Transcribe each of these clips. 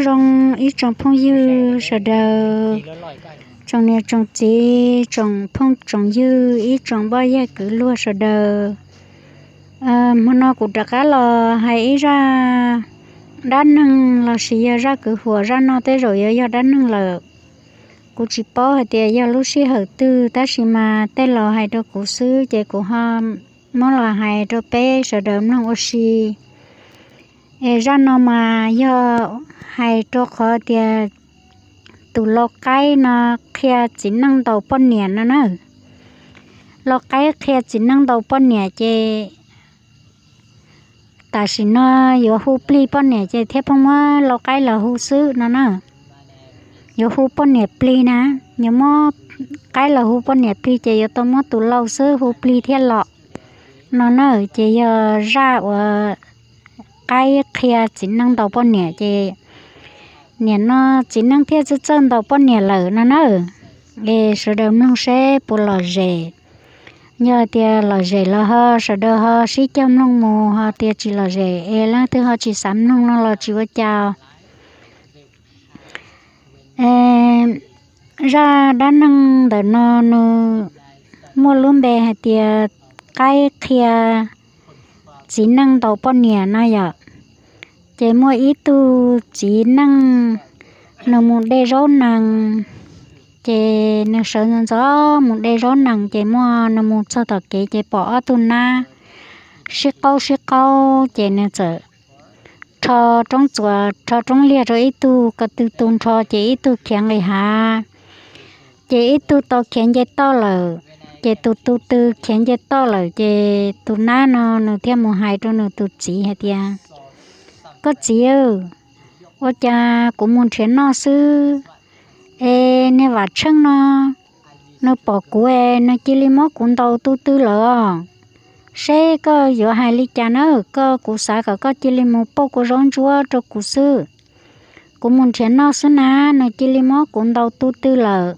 Zoo ib tsoom phooj ywg sawv daws, tsoom niam tsoom txiv, tsoom phooj tsoom ywg, ib tsoom npoj yag kwv luag sawv daws. Hmo no kuv rov qab los hais ib zaj dab neeg los sis yog zaj kwv huam. Zaj no tej zaum yuav yog dab neeg lawm. Kuv tsis paub hais tias yog lub sij hawm twg, tab sis mas tej laus hais rau kuv xwb ces kuv ho muab los hais rau peb sawv daws mloog ua si. Es zaj no mas yog hais rau qhov tias tus lau qaib no qhia txiv neej ntaus poj niam no na. Lau qaib qhia txiv neej ntaus poj niam ces tam sim no yuav hu plig poj niam ces thiaj pheej muab lau qaib los hu xwb no na. Yuav hu poj niam plig na, yuav muab qaib los hu poj niam plig ces yuav tau muab tus lau xwb hu plig thiaj los no na. Ces yog zaj uas qaib qhia txiv neej ntaus poj niam ces nim no txiv neej thiaj txawj txawj ntaus poj niam lawm no na. Es sawv daws mloog seb puas lom zem. Yog tias lom zem los ho sawv daws ho sib cog mloog mus, ho tias tsis lom zem es leej twg ho tsis xav mloog no los tsis ua cas. Zaj dab neeg ntawm no nws muaj lub npe hais tias qaib qhia txiv neej ntaus poj niam no yom. Ces muaj ib tug txiv neej, nws mus de zaub nees, ces nws sawv ntxov ntxov mus de zaub nees ces muaj nws mus txog tom kev ces pom ob tug nab sib qaub sib qaub ces nws txawm rho roob txuas rho roob liag rau ib tug ko tw tu nrho ces ib tug khiav nqis hav. Ces ib tug tau khiav nce toj lawm, ces tus tu tw khiav nce toj lawm ces tus nab no nws thiaj mus hais rau nws tus txiv hais tias, koj txiv, ua cas kuv mus nrhiav noj xwb es niag Vam Tsheej no nws pom kuv es nws cia li muab kuv ntaus tu tw lawm os. Seb koj yuav hais li cas na, koj, kuv xav kom koj cia li mus pauj kua zaub ntsuab rau kuv xwb. Kuv mus nrhiav noj xwb na, nws cia li muab kuv ntaus tu tw lawm.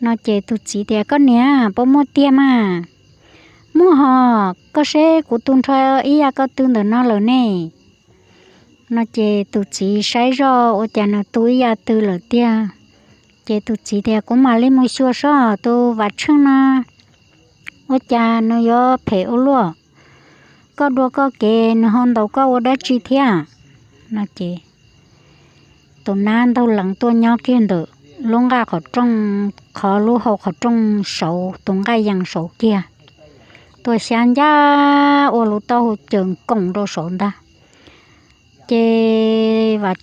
No ces tus txiv tias, koj niam, puas muaj tiag mas? Muaj hos, koj seb kuv tu nrho ib yam ko tw ntawm no lawm ne. No ces tus txiv saib zoj ua cas nws tu ib yam twg lawm tiag. Ces tus txiv tias, kuv mam li mus xyuas seb tus Vam Tsheej no ua cas nws yuav phem ua luaj. Koj dua koj kev, nws ho ntaus koj ua dab tsi thiab? No ces tus nab ntaug lees tuaj nyob kiag ntawm lub nqaj qhov rooj, qhov lub hau qhov rooj saud, tus nqaj yees saud kiag, tuaj xyab ncaj ua lub taub hau caws nkoos rau saud ntag. Ces Vam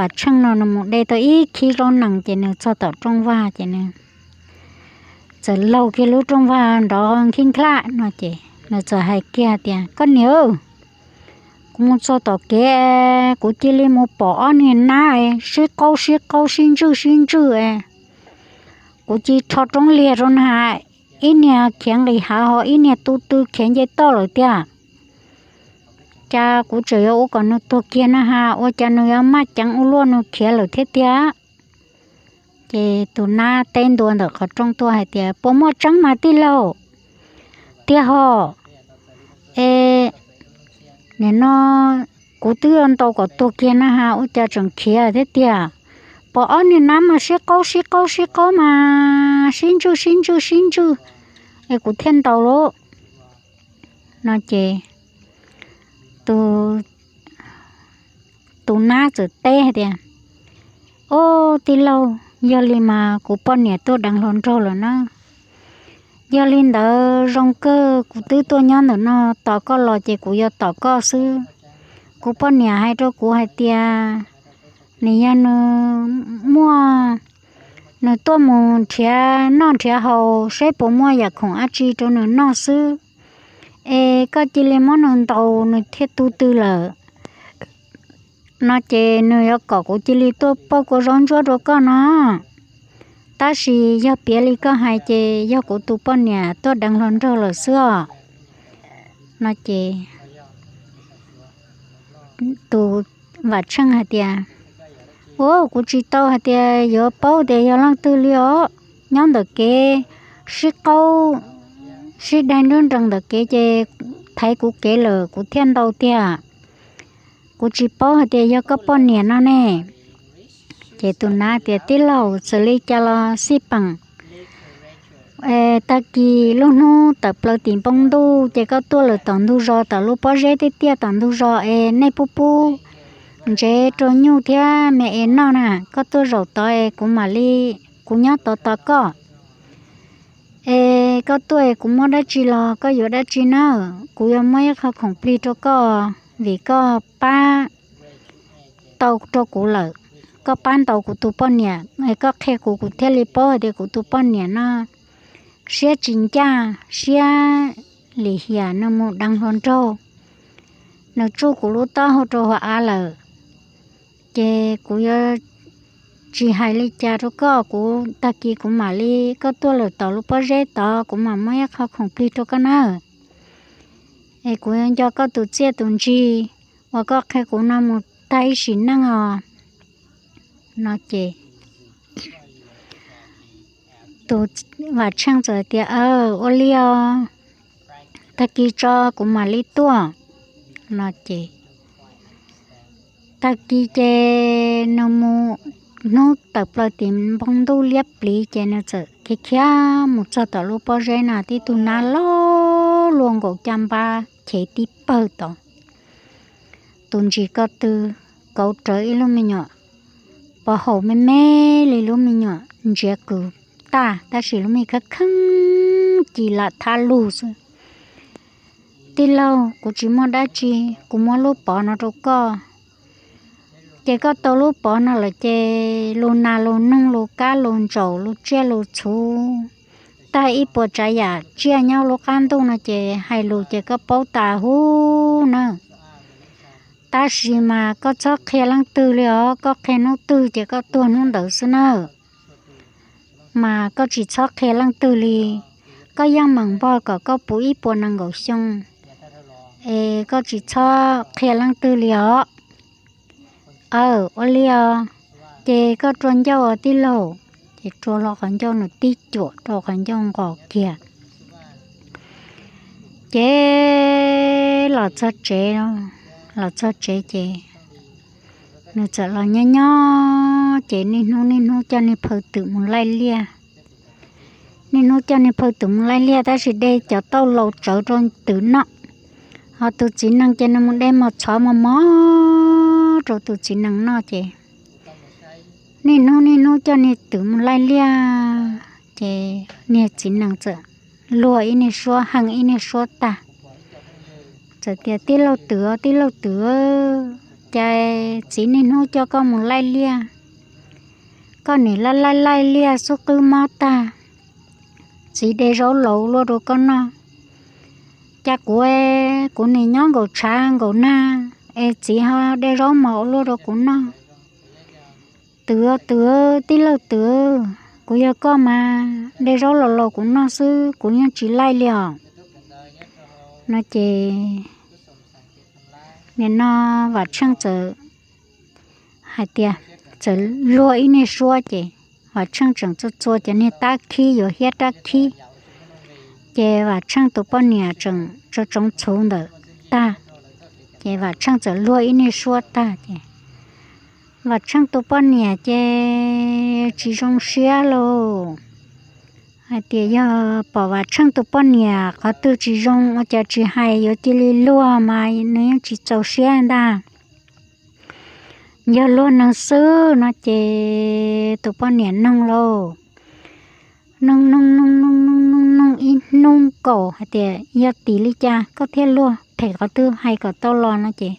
Tsheej no nws mus de tau ib khib zaub nees ces nws txog tom rooj vag ces nws txawm laug kiag lub rooj vag nrov nkij nkaj no ces nws txawm hais kiag tias, koj niam, kuv mus txog tom kev, kuv cia li mus pom ob niag nab sib qaub sib qaub sib ntswj sib ntswj es kuv cia li rho roob liag rau na has, ib niag khiav nqis hav ho ib niag tu tw khiav nce toj lawm tiag. Cas kuv tseem yuav ua kom nws tuag kiag na has, ua cas nws yuav maj ceev ua luaj nws khiav lawm thiab tiag. Ces tus nab teb ntua ntawm qhov rooj tuaj hais tias, puas muaj tseeb mas tij laug? Tiag hos. Es nim no kuv twb yuav ntaus kom tuag kiag na has, ua cas tseem khiav thiab tiag? Pom ob niag nab mas sib qaub sib qaub sib qaub mas sib ntswj sib ntswj sib ntswj es kuv thiaj ntaus lauj. No ces tus nab txawm teb hais tias, ob, tij laug, yog li mas kuv poj niam tuaj deev hluas nraug lawm na. Yog li ntawd zoo kawg, kuv twb tuaj nyob ntawm no tos koj los ces kuv yuav tos koj xwb. Kuv poj niam hais rau kuv hais tias nws yog nws muaj, nws tuaj mus nrhiav noj nrhiav haus seb puas muaj yam khoom dab tsi rau nws noj xwb, es koj cia li muab nws ntaus nws thiaj tu tw lawm. No ces nws yuav kom kuv cia li tuaj pauj kua zaub ntsuab rau koj no. Tab sis yog piav li koj hais ces yog kuv tus poj niam tuaj deev hluas nraug lawm xwb os. No ces tus Vam Tsheej hais tias, ua, kuv tsis tau hais tias yuav paub tias yog leej twg li os. Nyob ntawm kev sib qaub sib daig nruab nrees ntawm kev ces thaiv kuv kev lawm kuv thiaj ntaus tiag. kuv tsis paub hais tias yog koj poj niam no ne. Ces tus nav tias, Tij laug, txawm li cas los xij peem, tag kis lub hnub tawm plaws tim npoo ntuj ces koj tuaj lawm tom ntug zos, tom lub pob zeb tiaj tiaj tom ntug zos es nej pub pub ntsev rau nyuj thiab me es noj na. Koj tuaj zaum tod es kuv mam li, kuv nyob tod tos koj. Es koj tuaj es kuv muab dab tsi los koj yuav dab tsi na? Kuv yuav muab ib qho khoom plig rau koj, vim koj pab tau rau kuv lawm. Koj pab ntaus kuv tus poj niam, koj qhia kuv, kuv thiaj li paub hais tias kuv tus poj niam no siab tsis ncaj, siab lim hiam, nws mus deev hluas nraug, nws tsuj kuv lub taub hau rau hauv av lawm. Ces kuv yuav tsis hais li cas rau koj, kuv tag kis kuv mam li, koj tuaj lawm tom lub pob zeb tod kuv mam muab ib qho khoom plig rau koj nawb. Es kuv yuav nco koj tus txiaj tus ntsig uas koj qhia kuv no mus tag ib sim neej os. No ces tus Vam Tsheej txawm tias, Aw, ua li os, tag kis tso kuv mam li tuaj. No ces tag kis ces nws mus, hnub tawm plaws tim npoo ntuj liab pliv ces nws txawm khiav khiav mus txog tom lub pob zeb na, tib tug nab loj luaj nkaus caj npab chev tib pawg tod. Tus ntsis ko tw kauv rawv ib lub me nyuam pov haum me me li lub me nyuam ntsiav kws tag, tab sis lub me khab kheeb ci lam thab lug xwb. Tij laug, kuv tsis muaj dab tsi, kuv muab lub pov no rau koj. Ces koj tau lub pov no lawm ces lus nas lus noog lus kab lus ntsaum lus tsiaj lus txhu, tag ib puas tsav yam tsiaj nyob lub qab ntuj no ces hais lus ces koj paub tas huv na. Tab sis mas koj txhob qhia leej twg li os, koj qhia hnub twg ces koj tuag hnub ntawd xwb nawb. Mas koj tsis txhob qhia leej twg li, koj yeej meem npog kom koj puv ib puas nees nkaum xyoo, es koj tsis txhob qhia leej twg li os. Aw, ua li os, ces koj rua ncauj os tij laug. Ces rua hlo qhov ncauj, nws tib cuam rau qhov ncauj nqos kiag. Ces los txog tsev, los txog tsev ces nws txawm los nyob nyob ces niaj hnub niaj hnub coj niag phaw twm mus laij liaj. Niaj hnub coj niag phaw twm mus laij liaj tab sis de cov tauj laus tsawv rau twm noj. Ho tus txiv nees ces nws mus de mos txhov mos mos rau tus txiv nees noj ces niaj hnub niaj hnub coj niag twm mus laij liaj. Ces niag txiv nees txawm luag ib niag suab heej ib niag suab tag, txawm tias, Tij laug twm, tij laug twm, cas txiv niaj hnub coj koj mus laij liaj, koj nim laij laij laij liaj xub qwb mob tag, txiv de zaub laus luaj rau koj noj. Cas kuv, kuv nim nyob nkaum tshav nkaum nag es txiv ho de zaub mos luaj rau kuv noj. Twm, twm, tij laug twm, kuv yog koj mas de zaub laus laus kuv noj xwb, kuv yeej tsis laij li os. No ces nim no Vam Tsheej txawm hais tias, txawm luag ib niag suab ces Vam Tsheej tseem txua txua cov niag tab khib yuav hiab rab khib. Ces Vam Tsheej tus poj niam tseem tsoov tsoov txhuv ntawm tag, ces Vam Tsheej txawm luag ib niag suab tag ces Vam Tsheej tus poj niam ces tsis zoo siab lauj. Hais tias yog pom Vam Tsheej tus poj niam qhov twg tsis zoo ua cas tsis hais, yuav cia li luag mas nws yeej tsis txaus siab ntag. Yog luag neeg xwb no ces tus poj niam noog lauj, noog noog noog noog noog noog noog ib hnub kaum hais tias, Yog tim li cas koj thiaj luag, phem qhov twg hais kom tau los? No ces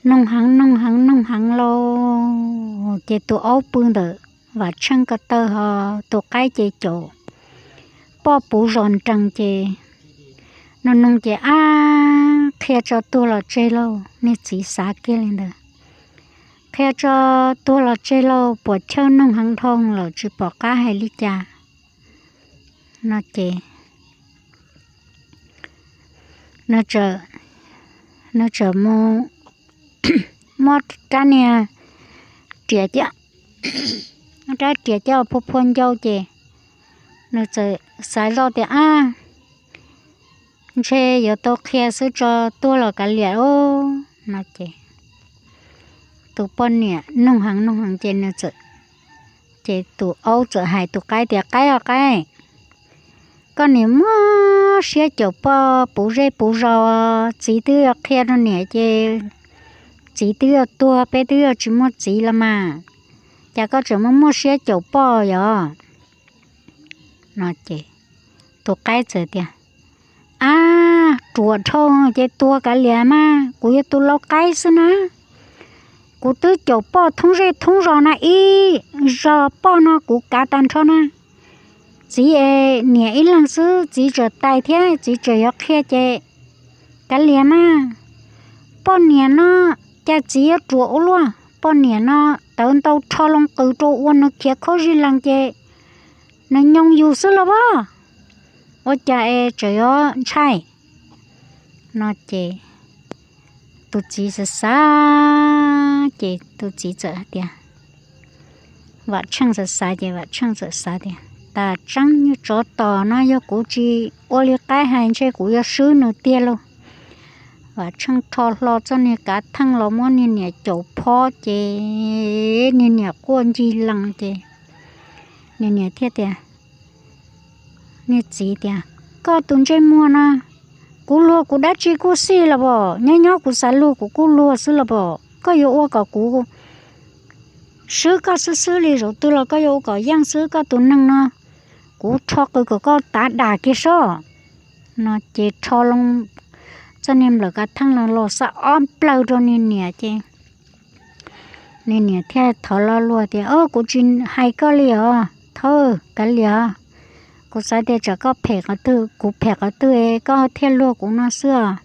noog heev noog heev noog heev lauj, ces tus aub pw ntawm Vam Tsheej ko taw ho tus qaib ces caum poj puv zos nrees ces noog noog ces, Ab, qhia tso tuag los tseg lauj. Niag txiv xav kiag li ntawd, Qhia tso tuag los tseg lauj, puas chawj noog heev dhau lawm tsis pom qab hais li cas. No ces nws txawm mus muab rab niag riam, rab riam coj phua phua ncau ces nws txawm xav zoj tias, Ab, ntshe yuav tau qhia xwb tso tuag los kav liam os. No ces tus poj niam nug heev nug heev ces nws txawm, ces tus aub txawm hais tus qaib tias, Qaib os qaib, koj niam muaj siab caum poj puv zej puv zos, txiv twb yuav qhia rau niam ces txiv twb yuav tuag, peb twb yuav tsis muaj txiv los mas, cas koj tseem muaj muaj siab caum poj yos? No ces tus qaib txawm tias, Ab, ruam dhau ces tuag kav liam mas, kuv yog tus lau qaib xwb na. Kuv twb caum poj thoob zej thoob zos na, ib zos poj no kuv kav tag nrho na. Txiv es niam ib leeg xwb, txiv tseem tais thiab txiv tseem yuav qhia ces kav liam mas. Poj niam no cas txiv yuav ruam ua luaj, poj niam no tawv ntau rho loo qws rau ua nws khiav khaub zig lees ces nws nyoo yus xwb los as. Ua cas es tseem yuav ntshai? No ces tus txiv xav xav ces tus txiv txawm tias, Vam Tsheej xav xav ces Vam Tsheej txawm xav tias, Tam tseeb nyuag tsov tom no yog kuv tsis ua li qaib hais ntshe kuv yuav swb nws tiag lauj. Vam Tsheej rho hlo txoj niag kav theej los muab niag niam caum phob ces niag niam quaj ncig lees ces niag niam thiaj tias, niag txiv tias, Koj tus ntsej muag no, kuv luag kuv dab tsi kuj xij los as, nyob nyob kuv xav luag kuv kuj luag xwb los as, koj yuav ua kom kuv swb koj xwb xwb li, zaum twg los koj yuav ua kom yeej xwb, koj tus neeg no kuv rho qws kom koj tav dam kiag soj. No ces rho loo txoj niag nplawm kav theej los los xa ob nplawg rau niag niam ces niag niam thiaj thov lo lus tias, Kuv tsis hais koj li os, thov kav liam, kuv xav tias tsam koj phem qhov twg, kuv phem qhov twg koj thiaj luag kuv no xwb os.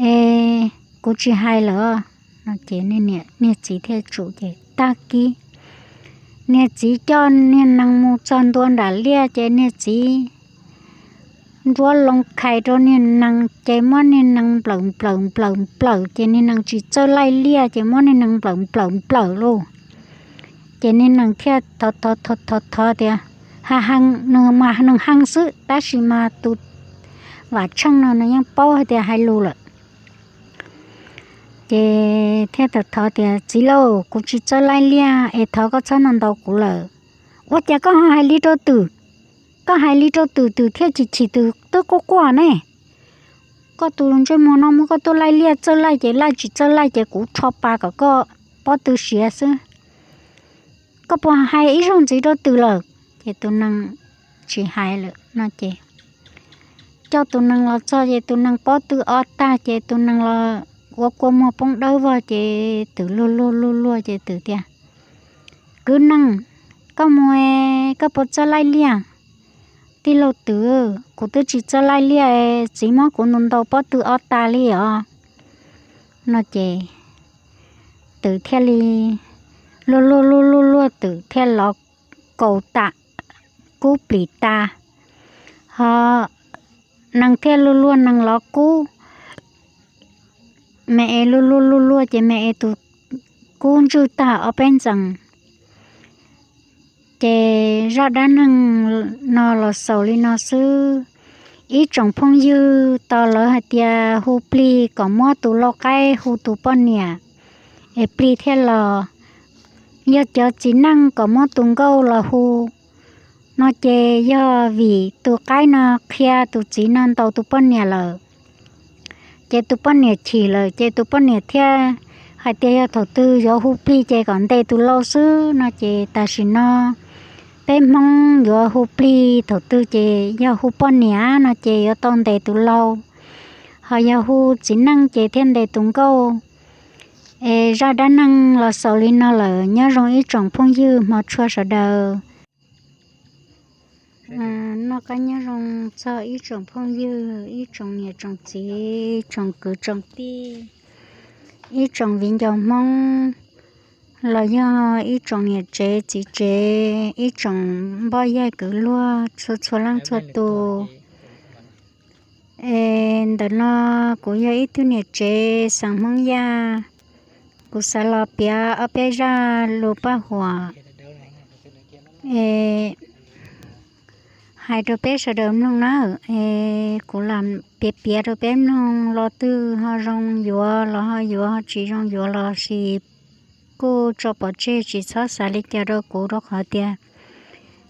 Es kuv tsis hais lawm. No ces niag txiv thiaj tsum ces tag kis niag txiv coj niag nees mus txog ntua nram liaj ces niag txiv nruab loo khais rau niag nees ces muab niag nees nplawm nplawm nplawm nplawm ces niag nees tsis txawj laij liaj ces muab niag nees nplawm nplawm nplawm lauj. Ces niag nees thiaj thov thov thov thov tias, ha ha, nws mas nees hee xwb tab sis mas tus Vam Tsheej no nws yeej paub hais tias hais lus lawm. Ces thiaj thov thov tias, Txiv lauj, kuv tsis txawj laij liaj es thov koj txhob ntaus ntaus kuv lawm. Ua cas koj ho hais li rau twm? Koj hais li rau twm, twm thiaj chim chim, twm twb quaj quaj ne. Koj tus ntsej muag no muab koj tuaj laij liaj, txawj laij ces laij, tsis txawj laij ces kuv rho pa kom koj pob tw siav xwb. Koj puas hais ib zaug ntxiv rau twm lawm? Ces tus nees tsis hais lawm no ces coj tus nees los txog ces tus nees pob tw o tag ces tus nees los ua kua muag poob dawb vog ces twm luag luag luag luag ces twm tias, Kwv nees, koj mus, koj puas txawj laij liaj? Tij laug twm, kuv twb tsis txawj laij liaj, txiv muab kuv ntaus ntaus pob tw o tas li os. No ces twm thiaj li luag luag luag luag luag, twm thiaj los kaus tas, kub plis tas, ho nees thiaj luag luag nees los kub me es luag luag luag luag ces me es tus kub ntswj tag ob peb ntxees. Ces zaj dab neeg no los xaus li no xwb. Ib tsoom phooj ywg, tos lawv hais tias hu plig kom muab tus lau qaib hu tus poj niam es plig thiaj los, yog cov txiv neej kom muab tus nkauj los hu, no ces yog vim tus qaib no qhia tus txiv no ntaus tus poj niam lawm. Ces tus poj niam chim lawm ces tus poj niam thiaj hais tias yog thaum twg yuav hu plig ces kom ntes tus lau xwb no ces tam sim no peb Hmoob yuav hu plig thaum twg ces yog hu poj niam no ces yuav tau ntes tus lau, ho yog hu txiv neej ces thiaj ntes tus nkauj. Es zaj dab neeg los xaus li no lawm, nyob zoo ib tsoom phooj ywg hmov tshua sawv daws. Noj qab nyob zoo txog ib tsoom phooj ywg, ib tsoom niam tsoom txiv, tsoom kwv tsoom tij, ib tsoom viv ncaus Hmoob, los yog ib tsoom niam tsev txiv tsev, ib tsoom npoj yaig kwv luag txhua txhua leej txhua tus. Es ntawm no kuv yog ib tug niam tsev xeem Hmoob Yaj, kuv xav los piav ob peb zaj lus paj huam es hais rau peb sawv daws mloog na. Es kuv lam piav piav rau peb mloog, lo twg ho zoo yuav los ho yuav, ho tsis zoo yuav los sis kuj tso pov tseg tsis txhob xav li cas rau kuv rau qhov tias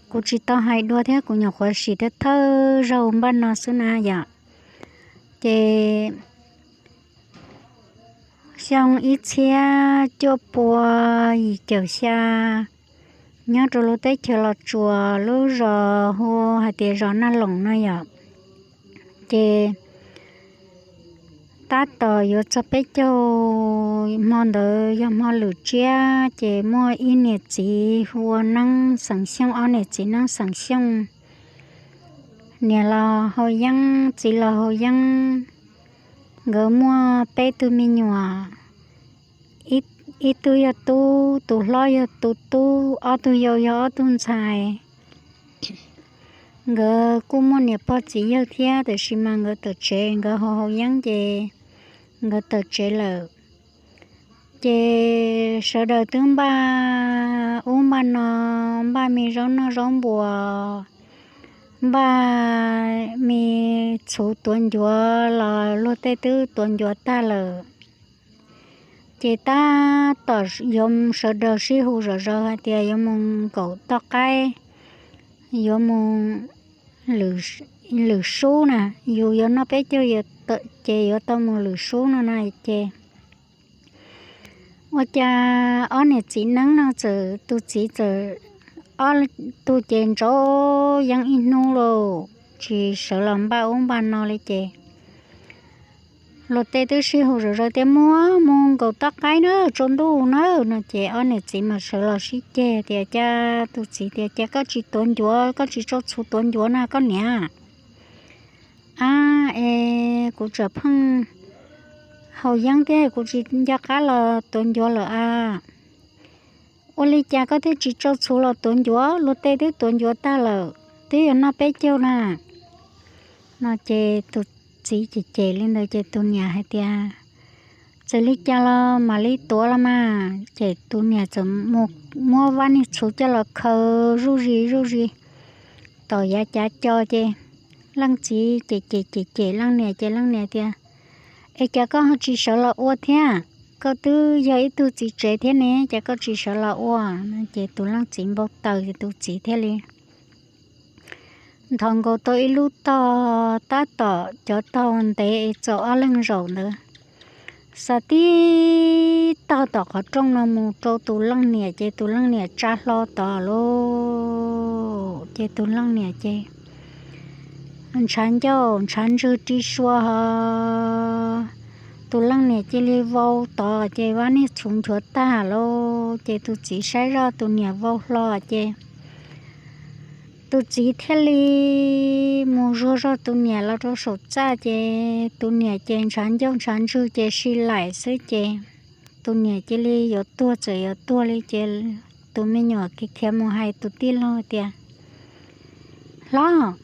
kuv tsis tau hais dua thiab kuv nyuam qhuav sim thawj thawj zaug npaj no xwb na yom. Ces xyoo ib txhiab cuaj pua yim caum xya, nyob rau lub teb chaws Los Tsuas lub zos hu hais tias zos Naj Loos no yom. Ces tab tom yuav txog peb caug, hmo ntawd yog hmo lwm tsiab, ces muaj ib niam txiv hu ua Neeb xeem Xyooj, ob niam txiv Neeb xeem Xyooj, niam los Hau Yeeb, txiv los Hau Yeeb. Nkawd muaj peb tug me nyuam, ib tug yog tub, tus hlob yog tus tub, ob tug yau yog ob tug ntxhais. Nkawd kuj muaj niam pog txiv yawg thiab, tiam sis mas nkawd tawm tsev, nkawd Hau Hau Yeeb ces nkawd tawm tsev lawm. Ces sawv daws twb npaj ub npaj no, npaj me zaub noj zaub npuas, npaj me txhuv tuav ncuav los luag tej twb tuav ncuav tag lawm. Ces tab tom yuav sawv daws sib hu zom zaws hais tias yuav mus nkaum toj qaib, yuav mus lwm sub na, yus yuav noj peb caug ces yuav tau mus lwm sub no na. Ces ua cas ob niam txiv Neeb no txawm, tus txiv txawm, ob tug ces ntsaub yeeb ib hnub lauj, tsis sawv los npaj ub npaj no li ces luag tej twb sib hu zom zaws tias muab mus nkaum toj qaib na, tsaus ntuj na no ces ob niam txiv mas sawv los sib ceg tias, cas tus txiv tias, cas koj tsis tuav ncuav, koj tsis tso txhuv tuav ncuav na koj niam? A, es kuv tseem pheej haus yeeb thiab kuv tsis nco qab los tuav ncuav lawm a. Ua li cas koj thiaj tsis tso txhuv los tuav ncuav? Luag tej twb tuav ncuav tag lawm, twb yuav noj peb caug na. No ces tus txiv cem cem li ntawd ces tus niam hais tias, txawm li cas los mam li tuav los mas. Ces tus niam txawm mus muab vaj niag txhuv coj los khaws zuj zus zuj zus tom yav cav co ces leej txiv cem cem cem cem leej niam ces leej niam tias, es cas koj ho tsis sawv los ua thiab? Koj twb yog ib tug txiv tsev thiab ne, cas koj tsis sawv los ua? Ces tus leej txiv npau taws ces tus txiv thiaj li nthos nkaus tau ib lub tog tab tom cov tog ntev es txaus ob leeg zaum ntawd, xa tib tog tom qhov rooj no mus rau tus leej niam ces tus leej niam tsa hlo tod lauj. Ces tus leej niam ces ntshav ncauj ntshav ntswg ri sua ho tus leej niam cia li vau tod ces vaj niag txhuv nchuav tag lauj. Ces tus txiv saib zoj tus niam vau hlo ces tus txiv thiaj li mus zuag zog tus niam los rau saum txaj ces tus niam ces ntshav ncauj ntshav ntswg ces si laim xwb ces tus niam cia li yuav tuag txawm yuav tuag li ces tus me nyuam khiav khiav mus hais tus tij laug tias, hlob,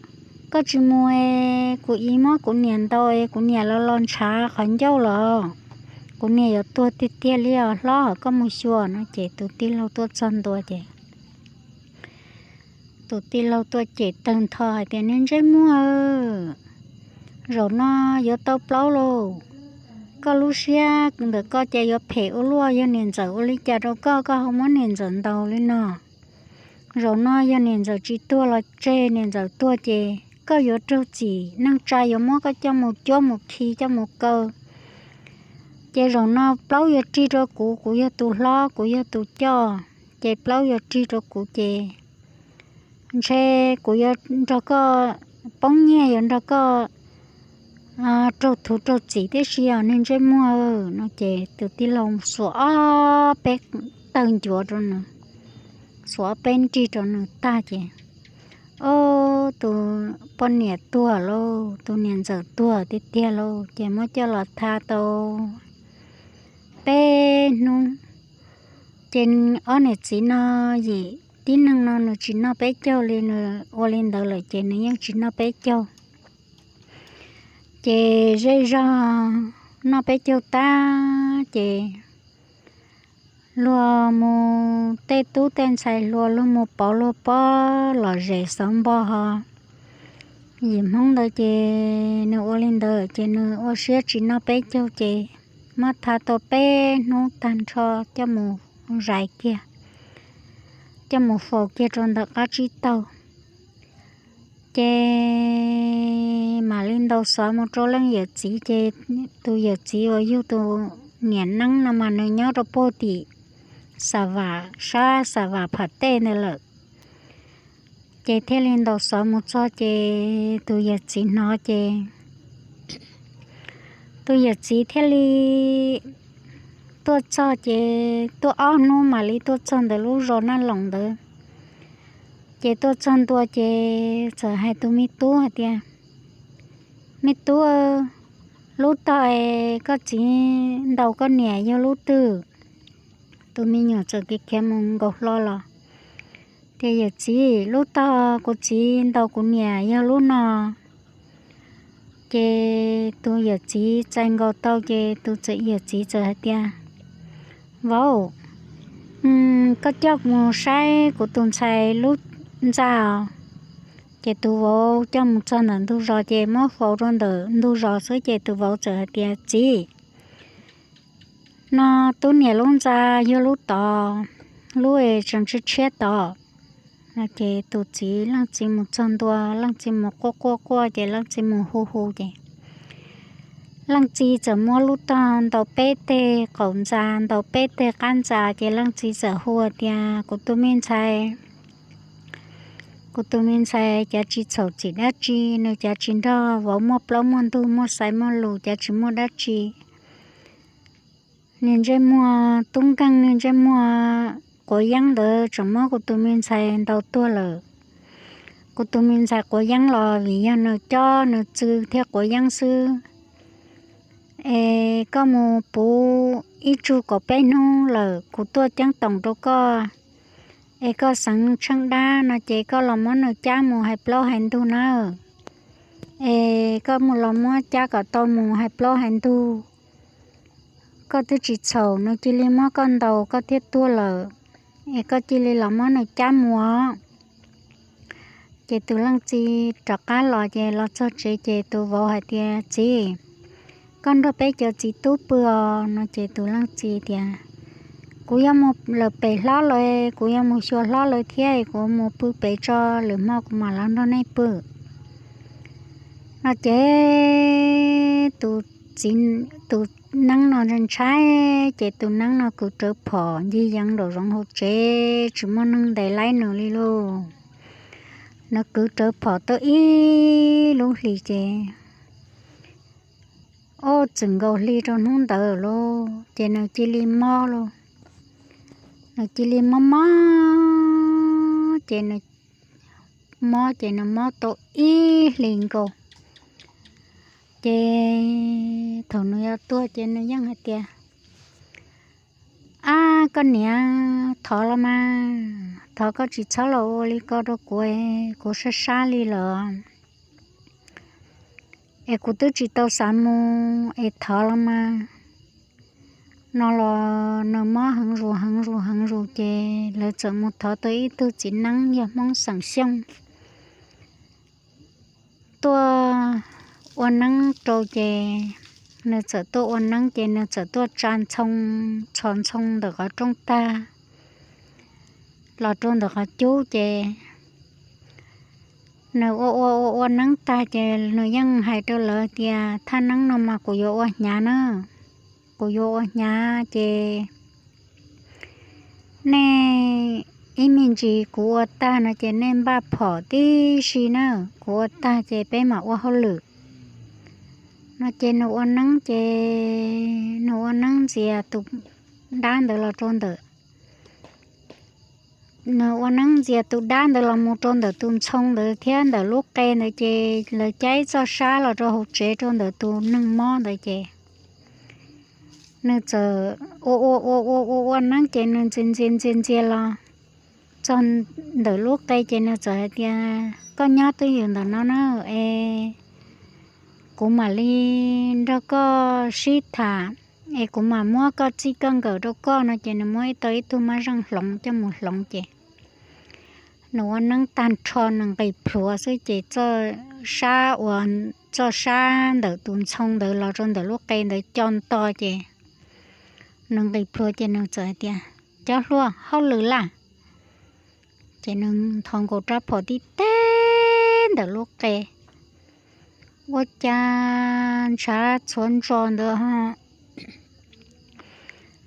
koj tsis mus es kuv ib muab kuv niam ntaus es kuv niam los los ntshav qhov ncauj los, kuv niam yuav tuag tiag tiag li os hlob, koj mus xyuas no ces tus tij laug tuaj txog ntua ces tus tij laug tuaj cem tawg ntho hais tias, niag ntsej muag, zaum no yuav tau plaub lauj, koj lub siab ntawm koj ces yuav phem ua luaj, yog niam ntxawm ua li cas rau koj, koj ho muab niam ntxawm ntaus li no. Zaum no yog niam ntxawm tsis tuag los tseg, niam ntxawm tuag ces koj yuav raug txim, neej tsa yuav muab koj coj mus cuab mus khi coj mus kaw. Ces zaum no plaub yuav rig rau kuv, kuv yog tus hlob, kuv yog tus coj, ces plaub yuav rig rau kuv ces ntshe kuv yuav nrog koj poob nyiaj, yuav nrog koj raug thuv raug txim tib si os niag ntsej muag no. Ces tus tij laug xuas ob peb tawg ncuav rau nws, xuas ob peb nrig rau nws tag ces, o, tus poj niam tuag lauj, tus niam ntxawm tuag tiag tiag lauj. Ces muab coj los tha tau peb hnub. Ces ob niam txiv no yim tib neeg no nws tsis noj peb caug li, nws ua li ntawd lawm ces nws yeej tsis noj peb caug. Ces zej zog noj peb caug tag ces luag mus, tej tub tej ntxhais hluas luag mus pauv luag pob lom zem xauv npo ho. Yim Hmoob ntawd ces nws ua li ntawd ces nws ua siab tsis noj peb caug ces muab tha tau peb hnub tag nrho coj mus zais kiag, coj mus faus kiag rau ntawm qab tsib taug. Ces mam li ntaus xov mus rau leej yawm txiv, ces tus yawm txiv uas yug tus niam neeb no mas nws nyob rau puag tim Xa Vam, sab Xa Vam Pham Tej ntawd lawm. Ces thiaj li ntaus xov mus txog ces tus yawm txiv hnov ces tus yawm txiv thiaj li tuaj txog ces tuaj ob hnub mam li tuaj txog ntawm lub zos Naj Loos ntawd. Ces tuaj txog ntua ces txawm hais tus me tub hais tias, Me tub, lub tog es koj txiv ntaus koj niam yog lub twg? Tus me nyuam txawm khiav khiav mus nkaus hlo los tias, Yawm txiv, lub tog kuv txiv ntaus kuv niam yog lub no. Ces tus yawm txiv txais nkaus tau ces tus yawm txiv txawm hais tias, Vauv, koj coj mus saib kuv tus ntxhais lub ntxa os. Ces tus vauv coj mus txog ntawm ntug zos ces muab faus rau ntawm ntug zos xwb ces tus vauv txawm hais tias, Txiv, no tub niam lub ntxa yog lub tod, lub es tseem tshiab tshiab tod. Ces tus txiv, leej txiv mus txog ntua, leej txiv mus quaj quaj quaj ces leej txiv mus hu hu ces leej txiv txawm muab lub tog ntaus peb teg qaum ntxa, ntaus peb teg qab ntxa ces leej txiv txawm hu tias, Kuv tus me ntxhais, kuv tus me ntxhais cav tsis txhaum txim dab tsi, nws cav tsis nrog vauv muaj plaub muaj ntug, muaj xaiv muaj lus, cav tsis muaj dab tsi. Niag ntsej muag tub nkeeg, niag ntsej muag quav yeeb ntawd tseem muab kuv tus me ntxhais ntaus tuag lawm. Kuv tus me ntxhais quav yeeb los vim yog nws cob nws txw thiaj quav yeeb xwb. Es koj mus puv ib tsug kaum peb hnub lawm kuv tuaj ceeb toom rau koj, es koj xeev tsheej dab no ces koj los muab nws cab mus hais plaub hais ntug nawb. Es koj mus los muab cab kom tau mus hais plaub hais ntug. Koj twb tsis txhaum, nws cia li muab koj ntaus koj thiaj tuag lawm, es koj cia li los muab nws cab mus. Ces tus leej txiv rov qab los ces los txog tsev ces tus vauv hais tias, Txiv, koj nrog peb cov txiv tub pw os. No ces tus leej txiv tias, Kuv yuav mus lawm pem hlob lawm, kuv yuav mus xyuas hlob lawm thiab, kuv mus pw pem tso, lwm hmo kuv mam los nrog nej pw. No ces tus txiv, tus neeb no ntshai ntshai, ces tus neeb no kwv rawv phom ncig yees nraum zoov hauv tsev, tsis muaj neeg ntes laib nws li lauj. Nws kwv rawv phom tau ib lub hlis ces, ua txwm nkaus hli rau hnub ntawd lauj, ces nws cia li mob lauj. Nws cia li mob mob, ces nws mob ces nws mob tau ib hlis nkaus. Ces thaum nws yuav tuag ces nws yeej hais tias, Ab koj niam, thov los mas, thov koj tsis txhob los ua li ko rau kuv, kuv sab sab li lawm, es kuv twb tsis tau xav mus, es thov los mas. No los nws mob heev zus heev zus heev zus ces lawv txawm mus thov tau ib tug txiv neeb yog Hmoob xeem Xyooj tuaj ua neeb rau ces nws txawm tuaj ua neeb ces nws txawm tuaj tsa ntxhoo, txhos ntxhoo ntawm qhov rooj tag los rau ntawm qhov cub ces nws ua ua ua ua neeb tag ces nws yeej hais rau lawv tias, Thaj neeb no mas kuv yuav ua hnyav na, kuv yuav ua hnyav ces nej ib me ntsis kuv ua tag no ces nej npaj phom tib si na, kuv ua tag ces peb mam ua hauj lwm. No ces nws ua neeb ces nws ua neeb ntxias tus dab ntawd los rau ntawm nws ua neeb ntxias tus dab ntawd los mus rau ntawm tus ntxhoo ntawd thiab ntawm lub qe ntawd ces lawv caij ib txoj sab los rau hauv tsev rau ntawm tus neeg mob ntawd ces nws txawm ua ua ua ua ua ua neeb ces nws ntxias ntxias ntxias ntxias los txog ntawm lub qe ces nws txawm hais tias, Koj nyob twj ywm ntawm no na, es kuv mam li nrog koj sib tham, es kuv mam muab koj txij koj nkawm rau koj. No ces nws muab ib tau ib tug mab zeej hloov coj mus hloov ces nws ua neeb tag nrho nws nqis plhuav xwb ces txoj sab uas, txoj sab ntawm tus ntxhoo ntawd los rau ntawm lub qe ntawd co nto ces nws nqis plhuav ces nws txawm hais tias, cov hluas, hauj lwm laj. Ces nws nthos nkaus rab phom tib teg ntawm lub qe, ua cas ntshav txhuav ntsos ntawd,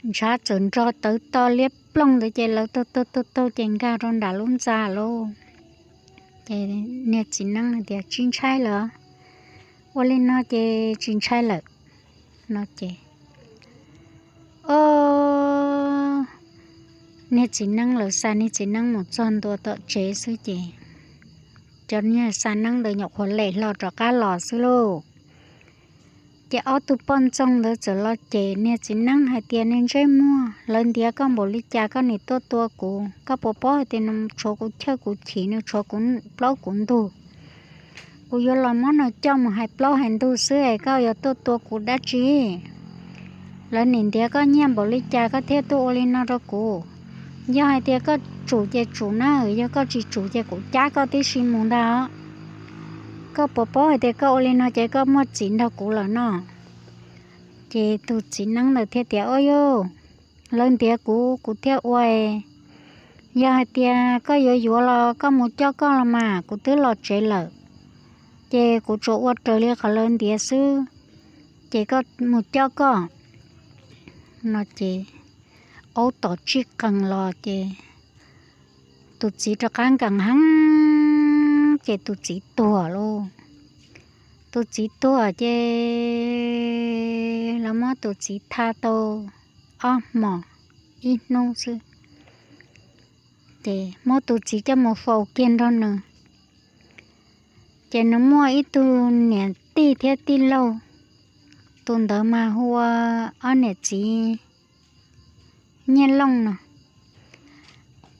ntshav txawm nrog tawv to liab ploog ntawd ces lawv taug taug taug taug ces nkag rau nram lub ntxa lauj. Ces niag txiv neeb tias, Tsis ntshai lawm, ua li no ces tsis ntshai lawm, no ces, o, niag txiv neeb lawv xa niag txiv neeb mus txog ntua tom tsev xwb ces cov niag xa neeb ntawd nyuam qhuav lem hlo rov qab los xwb lauj. Ces ob tug poj ntxoog ntawd txawm los cem niag txiv neeb hais tias, Niag ntsej muag, lawv ntiav koj npaum li cas koj nim tuaj tua kuv? Koj puas paub hais tias nws tshuav kuv chawj kuv chim, nws tshuav kuv plaub kuv ntug? Kuv yuav los muab nws coj mus hais plaub hais ntug xwb es koj yuav tuaj tua kuv dab tsi? Lawv nim ntiav koj nyiaj npaum li cas koj thiaj tuaj ua li no rau kuv? Yog hais tias koj tsum ces tsum na, yog koj tsis tsum ces kuv cab koj tib si mus ntag. Koj puas paub hais tias koj ua li no ces koj muaj txim nrog kuv lawm no? Ces tus txiv neeb ntawd thiaj tias, Ua yog, lawv ntiav kuv kuv thiaj ua. Yog hais tias koj yuav yuav los koj mus coj koj los mas, kuv twb los tsev lawm, ces kuv tsuas ua raws li qhov lawv ntiav xwb, ces koj mus coj koj, no ces aub tom tsij qees los ces tus txiv rov qab nkees heev ces tus txiv tuag lauj. Tus txiv tuag ces lawv muab tus txiv tha tau ob hmos ib hnub xwb, ces muab tus txiv coj mus faus kiag nrog nws. Ces nws muaj ib tug niam tij thiab tij laug, tus ntawd mas hu ua ob niam txiv Nyiaj Looj no.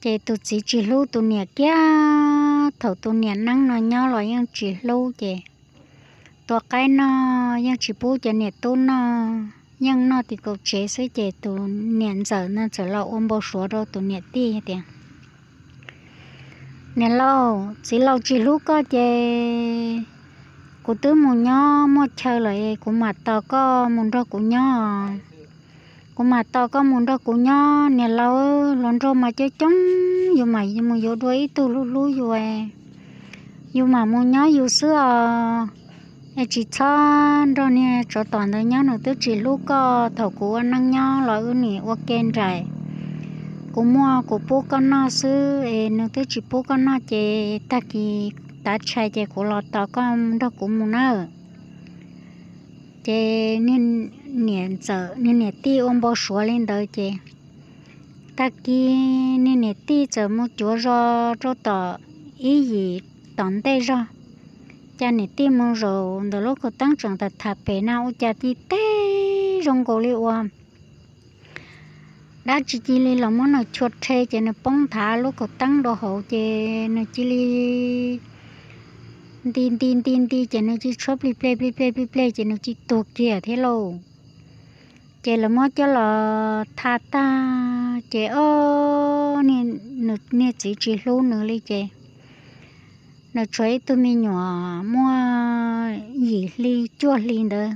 Ces tus txiv tsis hlub tus niam kiag, thaum tus niam neeb no nyob los yeej tsis hlub ces tua qaib noj yeej tsis pub cov niam tub noj, yeej noj tim kaum tsev xwb ces tus niam ntxawm no txawm los ua npau suav rau tus niam tij tias, Niam laus, txiv laus tsis hlub koj ces kuv twb mus nyob muaj chaw lawm, kuv mam tos koj mus nrog kuv nyob. Kuv mam tos koj mus nrog kuv nyob niam laus, hluas nraug mas coob coob, yus mam mus yuav dua ib tug hlub hlub yus, yus mam mus nyob yus xwb os. Es tsis txhob nrog niag tsov tom ntawd nyob, nws twb tsis hlub koj. Thaum kuv ua neej nyob los wb nim ua ke nraim, kuv muaj kuv pub koj noj xwb es nws twb tsis pub koj noj ces tag kis tav tshais ces kuv los tos koj nrog kuv mus nawb. Ces niag niam ntxawm niag niam tij ua npau suav li ntawd ces tag kis niag niam tij txawm mus cuav zos rau tom ib yim tom ntej zog. Cas niam tij mus zaum ntawm lub kaum teeb tseem tham tham pem na ua cas tib teg zoo nkaus li ua dab tsi cia li los muab nws chua rhe ces nws poob nthav lub kaum teeb rau hauv ces nws cia li nti nti nti nti ces nws cia li tshuab plig pleg plig pleg plig pleg ces nws cia li tuag kiag thiab lauj. Ces lawv muab coj los tha tag ces o, niag txiv tsis hlub nws li ces nws tshuav ib tug me nyuam muaj yim hli cuaj hli ntawd.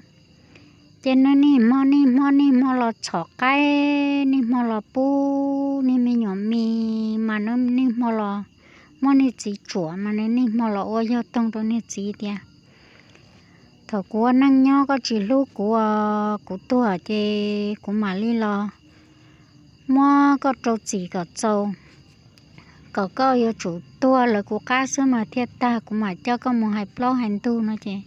Ces nws niaj hmo niaj hmo niaj hmo los txhom qaib, niaj hmo los pub niag me nyuam mis, mas nws niaj hmo los muab niag txiv tsuam, mas nws niaj hmo los ua yog toog rau niag txiv tias, Thaum kuv ua neej nyob koj tsis hlub kuv, kuv tuag ces kuv mam li los muab koj rau txim kom txaus, kom koj yuav tsum tuag lawv kuv qab xwb mas thiaj tag, kuv mam coj koj mus hais plaub hais ntug no ces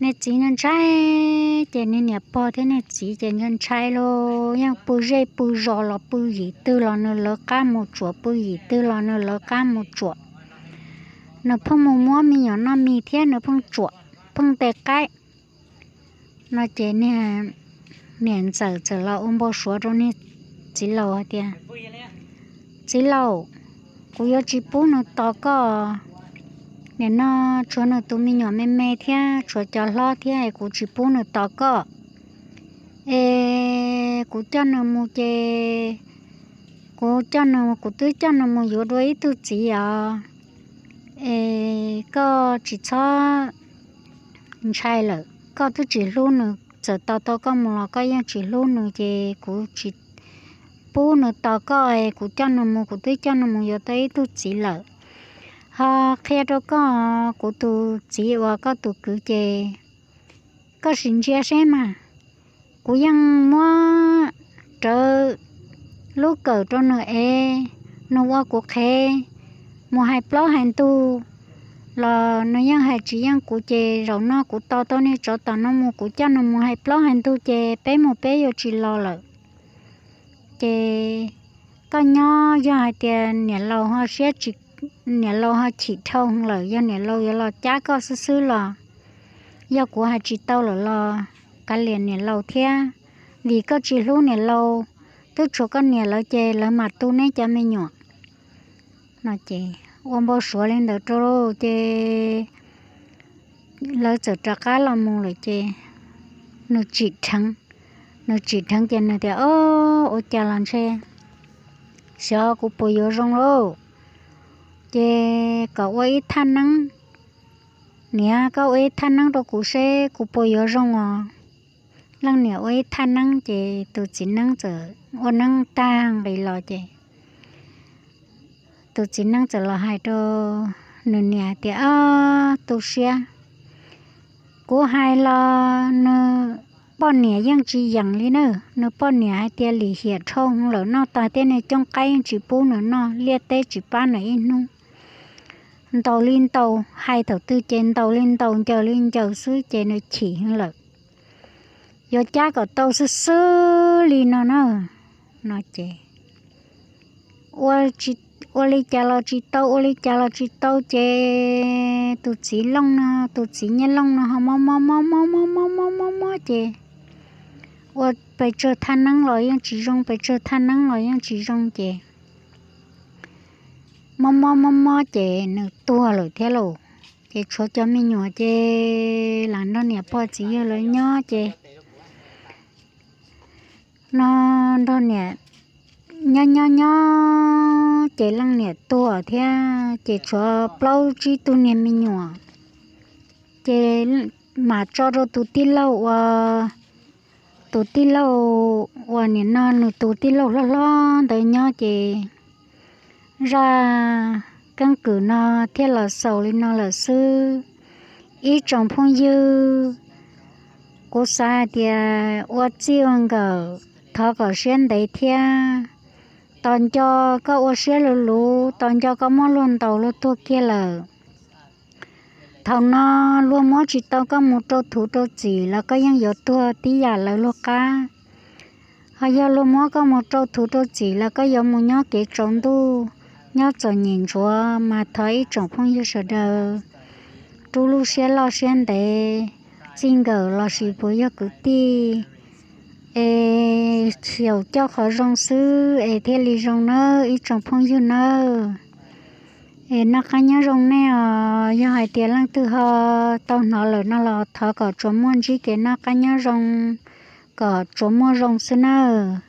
niag txiv ntshai ntshai ces niag niam pog thiab niag txiv ces ntshai ntshai lauj, yeej pw zej pw zos los pw yim twg los nws lawv qab mus tsuam, pw yim twg los nws lawv qab mus tsuam. Nws pheej mus muab me nyuam noj mis thiab nws pheej tsuam, pheej ntes qaib no ces niag niam ntxawm txawm los ua npau suav rau niag txiv laus hais tias, Txiv laus, kuv yuav tsis pub nws tos koj. Nim no tshuav nws tus me nyuam me me thiab tshuav cov hlob thiab es kuv tsis pub nws tos koj. Es kuv coj nws mus ces kuv coj nws, kuv twb coj nws mus yuav dua ib tug txiv os. Es koj tsis txhob ntshai lawm, koj twb tsis hlub nws, txawm tos tau koj mus los koj yeej tsis hlub nws ces kuv tsis pub nws tos koj es kuv coj nws mus, kuv twb coj nws mus yuav tau ib tug txiv lawm. Ho qhia rau koj, kuv tus txiv uas koj tus kwv ces koj sim ntsia seb mas, kuv yeej muab rawv lub kawm rau nws es nws ua kuv qhev mus hais plaub hais ntug los nws yeej hais tsis yeej kuv, ces zaum no kuv tos tau niag tsov tom no mus, kuv coj nws mus hais plaub hais ntug ces peb mus peb yuav tsis los lawm. Ces koj nyob, yog hais tias niam laus ho siab tsis, niam laus ho chim dhau lawm, yog niam laus yuav los cab koj xwb xwb los, yog kuv hais tsis tau lawm los kav liam niam laus thiab, vim koj tsis hlub niam laus, twb tshuav koj niam lawv ces lawv mam tu neb cov me nyuam. No ces ua npau suav li ntawd rau ces lawv txawm rov qab los mus lawm ces nws tsim dheev, nws tsim dheev ces nws tias, Ob, ua cas los ntshe xyov kuv puas yuav zoo lauj, ces kom ua ib thaj neeb, niam, koj ua ib thaj neeb rau kuv seb kuv puas yuav zoo os. Leej niam ua ib thaj neeb ces tus txiv neeb txawm ua neeb tag nqis los ces tus txiv neeb txawm los hais rau nws niam tias, Ob, tu siab, kuv hais los nws poj niam yeej tsis yeem li na, nws poj niam hais tias lim hiam dhau lawm, noj tag tej niag cooj qaib yeej tsis pub nws noj, liaj teb tsis pab nws ib hnub. Ntaus li ntaus, hais thaum twg ces ntaus li ntaus, ncaws li ncaws xwb ces nws chim lawm. Yuav cab kom tau xwb xwb li no na. No ces ua li cas los tsis tau, ua li cas los tsis tau ces tus txiv Looj no, tus txiv Nyiaj Looj no ho mob mob mob mob mob mob mob mob mob ces ua pes tsawg thaj neeb los yeej tsis zoo, pes tsawg thaj neeb los yeej tsis zoo ces mob mob mob mob ces nws tuag lawm thiab lauj. Ces tshuav cov me nyuam ces lam nrog niam pog txiv yawg lawv nyob ces no nrog niam nyob nyob nyob ces leej niam tuag thiab ces tshuav plaub tsib tug niag me nyuam. Ces mam tso rau tus tij laug ua, tus tij laug uas nim no nws tus tij laug hlob hlob ntawd nyob ces zaj keeb kwm no thiaj los xaus li no lawm xwb. Ib tsoom phooj ywg, kuv xav hais tias ua txij ua nkawm thov kom siab ntev thiab. Tos nco koj ua siab luv luv, tos nco koj muab luag ntaus luag tuag kiag lawm. Thaum no luag muab tsis tau koj mus rau thuv rau txim los koj yeej yuav tuag tib yam lawv luag qab. Ho yog luag muab koj mus rau thuv rau txim los koj yuav mus nyob kev tsaus ntuj, nyob txom nyem ntsuav. Mas thov ib tsoom phooj ywg sawv daws rub lub siab loj siab ntev, txij nkawm lossis puas yog kwv tij, es xyaum coj qhov zoo xwb es thiaj li zoo nawb ib tsoom phooj ywg nawb. Es noj qab nyob zoo nej os. Yog hais tias leej twg ho tau hnov lawm no los thov kom tsuas muaj ntsib kev noj qab nyob zoo, kom tsuas muaj zoo xwb nawb.